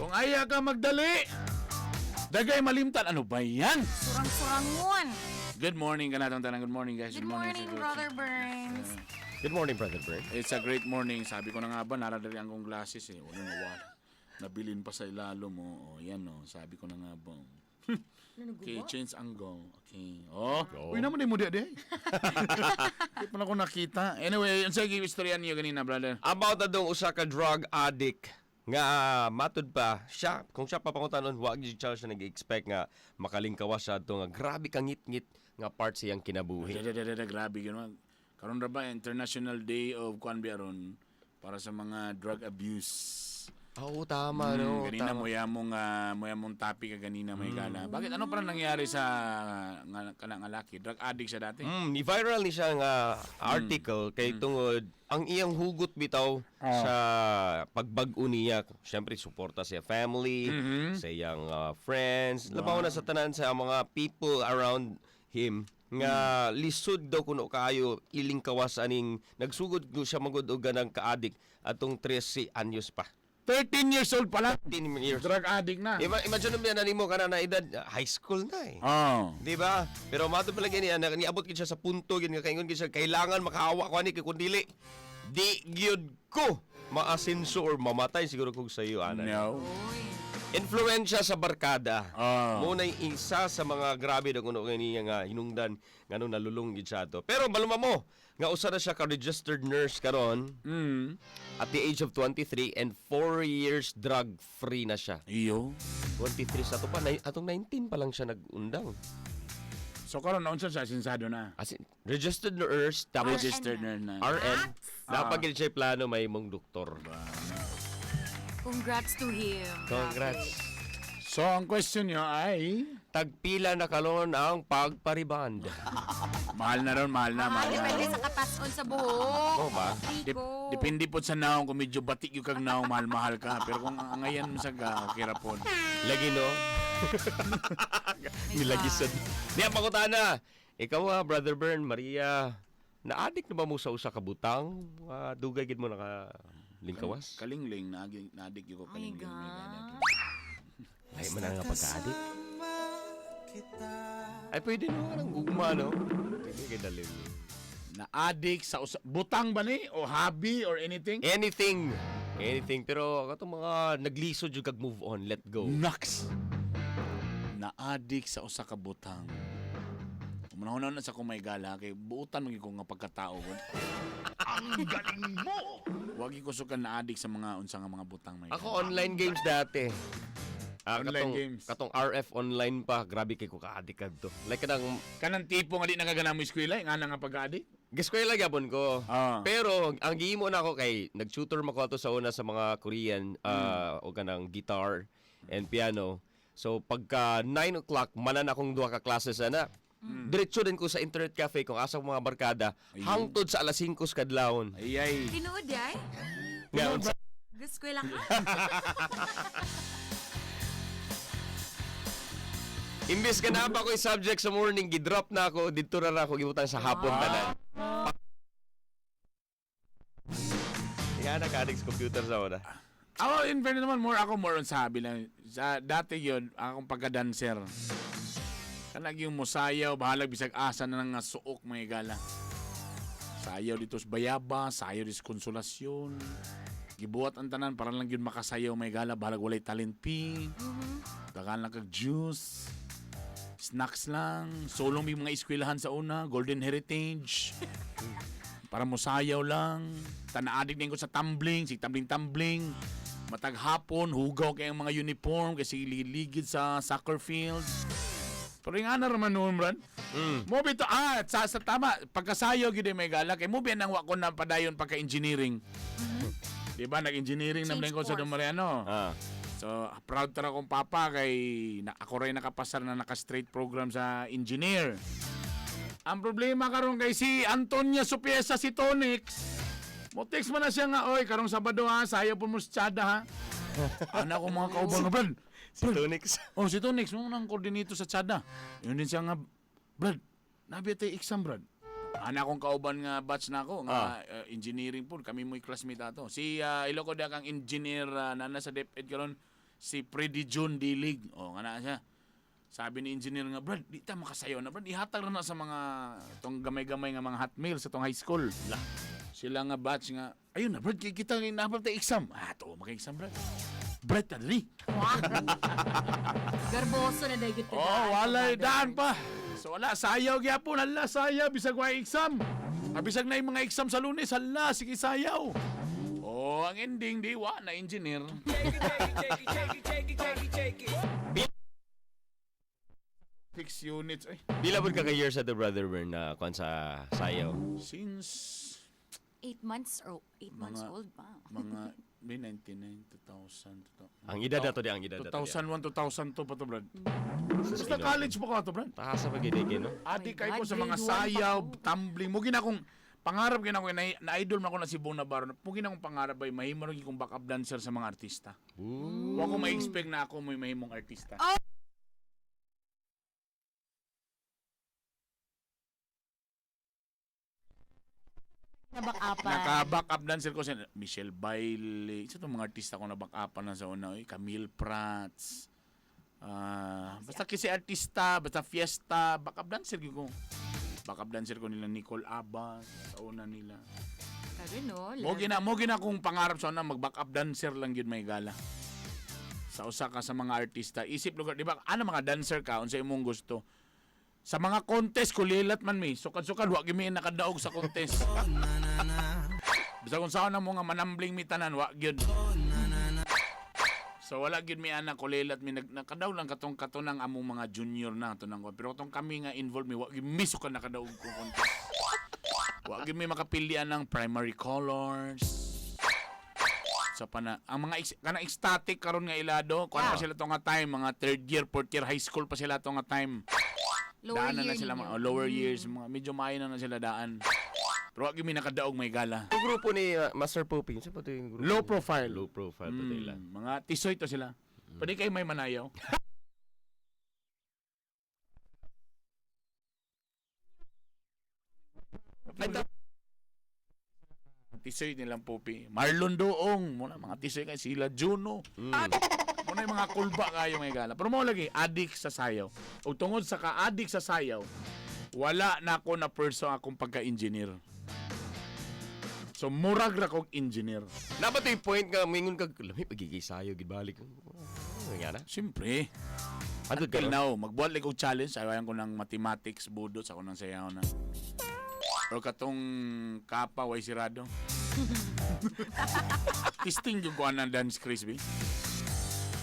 Kung aya ka magdali, dagay malimtan. Ano ba yan? Surang-surangon. Good morning kanatong tanan. Good morning, guys. Good morning, Brother Burns. Good morning, Brother Bern. It's a great morning. Sabi ko na nga ba, naradali ang kong glasses eh. Wala na wala. Nabilin pa sa ilalo mo. Oh, yan oh. Sabi ko na nga ba. Okay, change angle. Okay. Oh, uy naman di mo di di. Di pa na ako nakita. Anyway, ang sige istorya niyo ganina, brother. About na dong usa ka drug addict nga matud pa siya kung siya papangutanon, wa gyud siya nag-expect nga makalingkawas siya adto nga grabe ka ngit-ngit nga part sa iyang kinabuhi. Da, da, da, da, grabe gano'n. Karon ra ba International Day of kuan ba aron para sa mga drug abuse. Oo, tama no. Ganina Tama. mo yamong mo yamong topic ka ganina may gala. Bakit ano parang nangyari sa nga, kana nga laki? Drug addict siya dati. Ni viral ni siya nga article kay tungod ang iyang hugot bitaw sa pagbag-o niya. Siyempre suporta sa family, sa iyang friends, labaw na sa tanan sa mga people around him nga lisod daw kuno kaayo iling kawas aning nagsugod ko siya magud og ganang ka-addict atong 13 anyos pa. 13 years old pa lang. 13 years. Drug addict na. Imagine mo yan nimo kana na edad high school na eh. Oh. Di ba? Pero mato pala niya, na niabot gid siya sa punto gid nga kaingon gid siya kailangan makaawa ko ani kay kun dili di gyud ko maasenso or mamatay siguro kog sa iyo ana. No. Uy. Influensya sa barkada. Ah. Mo na isa sa mga grabe daw kuno niya nga hinungdan ngano nalulong gid siya ato. Pero baluma mo nga usa na siya ka registered nurse karon at the age of 23 and 4 years drug free na siya. Iyo. 23 sa ato pa, atong 19 pa lang siya nag-undang. So karon naunsa siya sinsado na. As in, registered nurse, tapos Registered na. RN. Napagil siya plano may mong doktor. Congrats to him. Congrats. So ang question niyo ay Tagpila na kalon ang pagpariband. Mahal na ron, mahal na, Mahal, mahal na. depende sa katason sa buhok. Oo ba? Rico. Depende po sa naong kung medyo batik yung kag naong, mahal-mahal ka. Pero kung ang angayan mo sa ga, okay ra po. Lagi no? May Nilagisan. God. Niya pangutana. Ikaw ah, Brother Bern, Maria, na-addict na ba mo sa usa ka butang? Dugay gid mo naka lingkawas? Kalingling, naadik yung ko My kalingling. May God. Ay, man nga pagka-addict. Ay, pwede no, ang gugma, no? Pwede kay dalhin. Na-addict sa usa, butang ba ni? O hobby or anything? Anything. Anything. Pero katong mga naglisod yung kag move on, let go. Naks! Na-addict sa usa ka butang. Umanahon na sa kung may gala, kay buutan mo ko nga pagkatao. Ko. Ang galing mo! Wag ko sukan na-addict sa mga unsa nga mga butang may Ako online games dati. Online Katong, games. Katong RF online pa, grabe kay ko ka-addict kadto. Like kanang Kanang tipo nga di nakagana mo eskwela, nga na nga pag-addict. Gaskwela gyapon ko. Pero ang gihimo na ako kay nag-tutor man ko ato sa una sa mga Korean o kanang guitar and piano. So pagka 9 o'clock manan akong duha ka classes ana. Diretso din ko sa internet cafe kung asa ko mga barkada hangtod sa alas 5 sa kadlawon. Ay ay. Tinuod ay? Nga, Gaskwela ka? Imbes ka na pa ko yung subject sa morning, gidrop na ako, dito na ra ako gibutang sa hapon tanan. Nga naka-addict sa computer sa una. Ako, in fairness naman, more ako, more on sa hobby lang. Sa, dati yun, akong pagka-dancer. Kanag yung musayaw, bahalag bisag asa na nga suok mga gala. Sayaw dito sa Bayaba, sayaw dito sa Konsolasyon. Gibuhat ang tanan para lang yun makasayaw may gala, bahalag walay talent P. Dagan lang kag juice. Snacks lang. Solong may mga eskwelahan sa una, Golden Heritage. Para mosayaw lang. Tanaadig din ko sa tumbling, si tumbling-tumbling. Matag hapon, hugaw kay ang mga uniform kasi liligid sa soccer field. Pero yung ana raman noon, Brad. Mo bito, sa tama, pagkasayo gyud may gala kay mo biyan ang wa ko na padayon pagka-engineering. Di ba nag-engineering na Change ko sa course. Don Mariano. So, proud tara akong papa kay na, ako rin nakapasar na naka-straight program sa engineer. Ang problema karon kay si Antonia Supiesa si Tonix. Mo text man na siya nga, oy, karong Sabado ha, sayo po mo sa tsada ha. Ana ko mga kauban nga, Brad. Si Tonix. Oh, si Tonix, mo nang koordinator sa tsada. Yun din siya nga, Brad, nabi tayo exam, Brad. Ana akong kauban nga batch na ako nga engineering po kami mo'y classmate ato. Si Ilocos kang engineer na nasa DepEd karon. Si Freddy John Dilig. O, nga na siya. Sabi ni engineer nga, "Brad, di ta makasayaw na, Brad. Ihatag na na sa mga tong gamay-gamay nga mga hot meal sa tong high school." Lah. Sila nga batch nga, "Ayun na, Brad, kay kita nga napal ta exam." "Ah, to maka-exam, Brad. Brad, tadali." Garboso na dahil ka. Oh, walay daan pa. So wala, sayaw gyapon, hala sayaw bisag wa exam. Ah, bisag na yung mga exam sa Lunes, hala sige sayaw. Oh, ang ending di wa na engineer. 6 units ay. Pila pud ka ka years at the Brother Bern na kwan sa sayaw? Since 8 months or 8 months Mga- old pa. Mga may 99, 2000, 2000. Ang edad na to di, ang edad na to. 2001, 2002 pa to, Brad. Basta college pa ko to, Brad. Tahasa pa gid no? Adi My kay ko God, sa mga grade 1 pa sayaw, ako. tumbling. Mo gina akong pangarap gina ko na idol man ako na si Bong Navarro. Mo gina akong pangarap ay mahimo ra gyud kong backup dancer sa mga artista. Wa ko ma-expect na ako may mahimong artista. Oh! Nabakapan. Naka-backup dancer ko si Michelle Bailey. Isa tong mga artista ko na backupan na sa una. Oy, Camille Prats. Ah, basta kasi artista, basta fiesta, backup dancer gyud ko. Backup dancer ko nila Nicole Abbas sa una nila. I don't know. Mo gina kung pangarap sa una mag-backup dancer lang gyud may gala. Sa usa ka sa mga artista, isip lugar, di ba? Ano mga dancer ka unsa imong gusto? Sa mga contest kulilat man mi, sukad-sukad wa gyud mi nakadaog sa contest. Bisag kung saan na mo nga manambling mi tanan wa gyud. So wala gyud mi ana kulilat mi nakadaog lang katong katunang among mga junior na tunang ko. Pero katong kami nga involved mi wa gyud mi sukad nakadaog kung contest. Wa gyud mi makapilian ng primary colors. Sa pana ang mga kanang ecstatic karon nga ilado, kuan pa Yeah. sila to nga time, mga third year, fourth year high school pa sila to nga time. Lower Daan na year na sila ninyo. mga oh, lower years, mga medyo maayo na na sila daan. Pero wa gyud mi nakadaog may gala. Yung grupo ni Master Poping, sa pa to yung grupo? Low profile. Low profile pa to ila. Mga tisoy to sila. Pwede kayo may manayaw. Tisoy nilang pupi. Marlon Doong, muna mga tisoy kay sila Juno. Muna yung mga kulba kayo may gala. Pero mo lagi addict sa sayaw. Ug tungod sa ka-addict sa sayaw, wala na ako na person akong pagka-engineer. So murag ra kog engineer. Dapat yung point nga mingon kag lami pagigay sayo gid balik. Ano nga na? Siyempre. Antud ka Till no? now, magbuhat like og challenge, ayaw ko ng mathematics, budot, ako nang sayaw na. Or katong kapa, way sirado. Testing yung kuha ng dance crispy.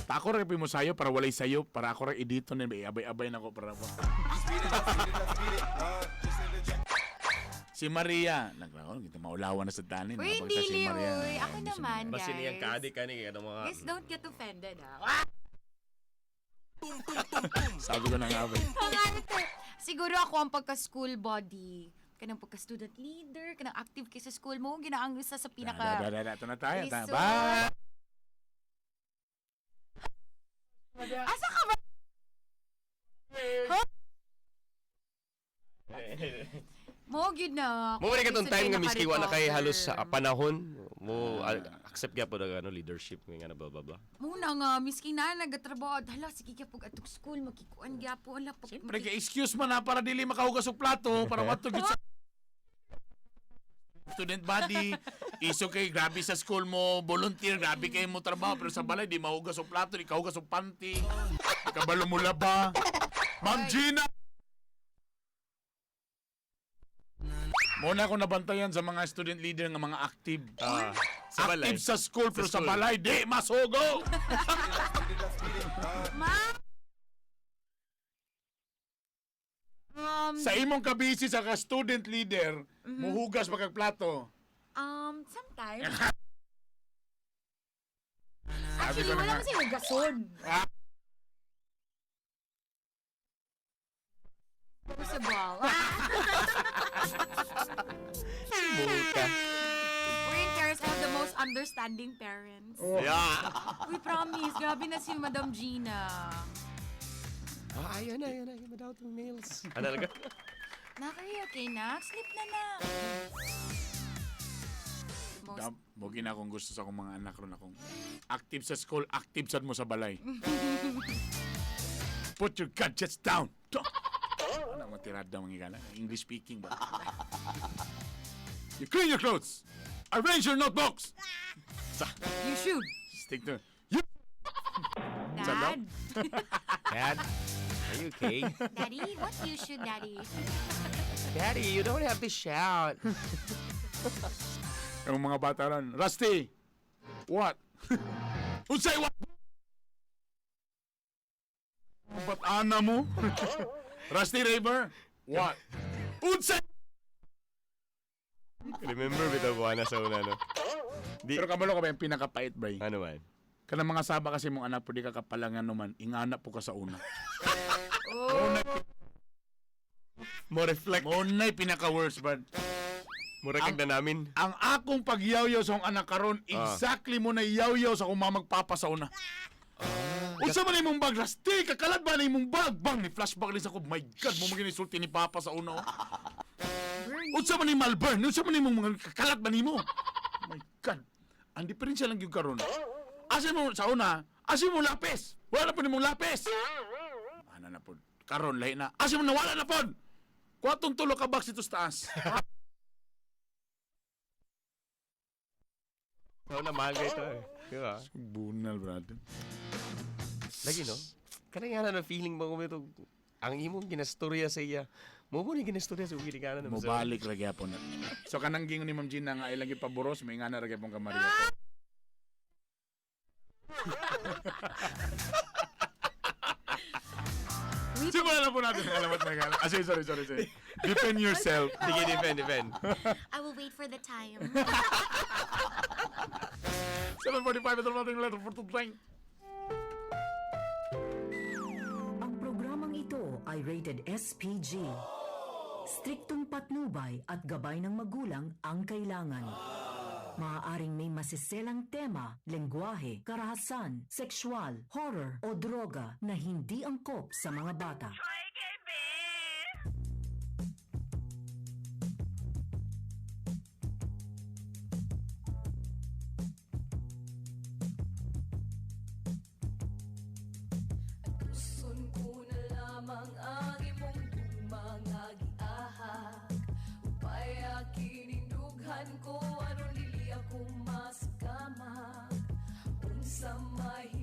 Ta ako rin mo sayo para walay sayo, para ako rin edito na abay-abay na ko para ko. Si Maria, nagkaroon, kita maulawan na sa tanin. Uy, Mabagsa hindi, si Maria. uy. Ako Hindi si naman, Maria. guys. Basin niyang kaadik kani kay mga Guys, don't get offended, ah. Sabi ko na nga ba. Pangarap ko. Siguro ako ang pagka-school body. Kanang pagka-student leader, kanang active kay sa school mo, ginaang isa sa pinaka. Da, da, da, da, ito na tayo. Ta. Resort. Bye! Asa ka ba? Huh? Mo gyud na. Mo ka tong Isod time kayo nga miski wala kay naka-recover. halos sa panahon mo accept gyapon ang ano leadership nga na blah blah blah. Muna nga miski na nagatrabaho, hala sige gyapon atong school makikuan gyapon hala pag Siyempre, kay excuse man na para dili makahugas og plato, para matugid sa student body. Iso kay grabe sa school mo, volunteer, grabe kay mo trabaho, pero sa balay di mahugas og plato, di kahugas og panty. Di kabalo mo laba. Ma'am Gina! Muna ko nabantayan sa mga student leader nga mga active. Ah, sa balay. Active sa school pero sa Sa school. balay di masugo. Ma. Sa imong kabisi sa ka student leader, muhugas pa kag plato. Sometimes. Sabi Actually, ko na wala nga. kasi hugason. Ah. Possible. Ah! Buka. We're in Paris, I have the most understanding parents. Yeah. We promise, grabe na si Madam Gina. Ah, ayun na, ayun na, ayun na itong nails. Ano talaga? Nak, are you okay, Nak? Sleep na na. Most Mo gina akong gusto sa akong mga anak ron akong Active sa school, active sad mo sa balay. Put your gadgets down. Ano ang tirada mga higala? English speaking ba? You clean your clothes. Arrange your notebooks. You should. Stick to you. Dad. Dad, are you okay? Daddy, what you should, Daddy? Daddy, you don't have to shout. Yung mga bata ron, "Rusty, what? Unsay what? Ba't ana mo? Rusty Raver, what? Unsay?" Remember bitaw ko na sa una, no? Di, Pero kabalo ka ba yung pinakapait, bay? ano man? Kanang mga saba kasi mong anak po, di ka kapalangan naman, ingana po ka sa una. Oh. Mo reflect. Mo na'y pinaka-worst, bad. Mura kag na namin. Ang akong pagyawyaw sa akong anak karon, exactly mo na yawyaw sa akong mamagpapa sa una. Unsa man imong bag, Rusty? Kakalat ba na imong bag? Bang, ni flashback rin sa ko. My God, mo maginisulti ni Papa sa una, oh. Bernie. Unsa man ni Malburn? Unsa man imong mga kakalat ba nimo? My God. Ang diferensya lang gyud karon. Asa mo sa una, asa mo lapis. Wala na po nimong lapis. Ana na pod. Karon lahi na. Asa mo nawala na pod. Kuwatong tulo ka box ito sa taas. Sa una, mahal ka ito eh. Di ba? Bunal, brother. Lagi, no? Kanang nga na feeling mo kung ito, ang imong ginastorya sa iya. Mo ni ginastorya sa ugili ka na naman. Mobalik ra gyapon na. So kanang gingon ni Ma'am Gina nga ilang gipaboros, may nga na ra gyapon ka Maria. Simulan na po natin ang alamat na gala. Ah, sorry, sorry, sorry, sorry. Defend yourself. Sige, defend, defend. I will wait for the time. 7:45, ito natin letter for today. Ang programang ito ay rated SPG. Striktong patnubay at gabay ng magulang ang kailangan. Maaaring may masiselang tema, lengguwahe, karahasan, sexual, horror o droga na hindi angkop sa mga bata. Gusto ko na lamang ang imong mga giahak. Upay kinindugan ko aron dili ako masakamak. Unsa may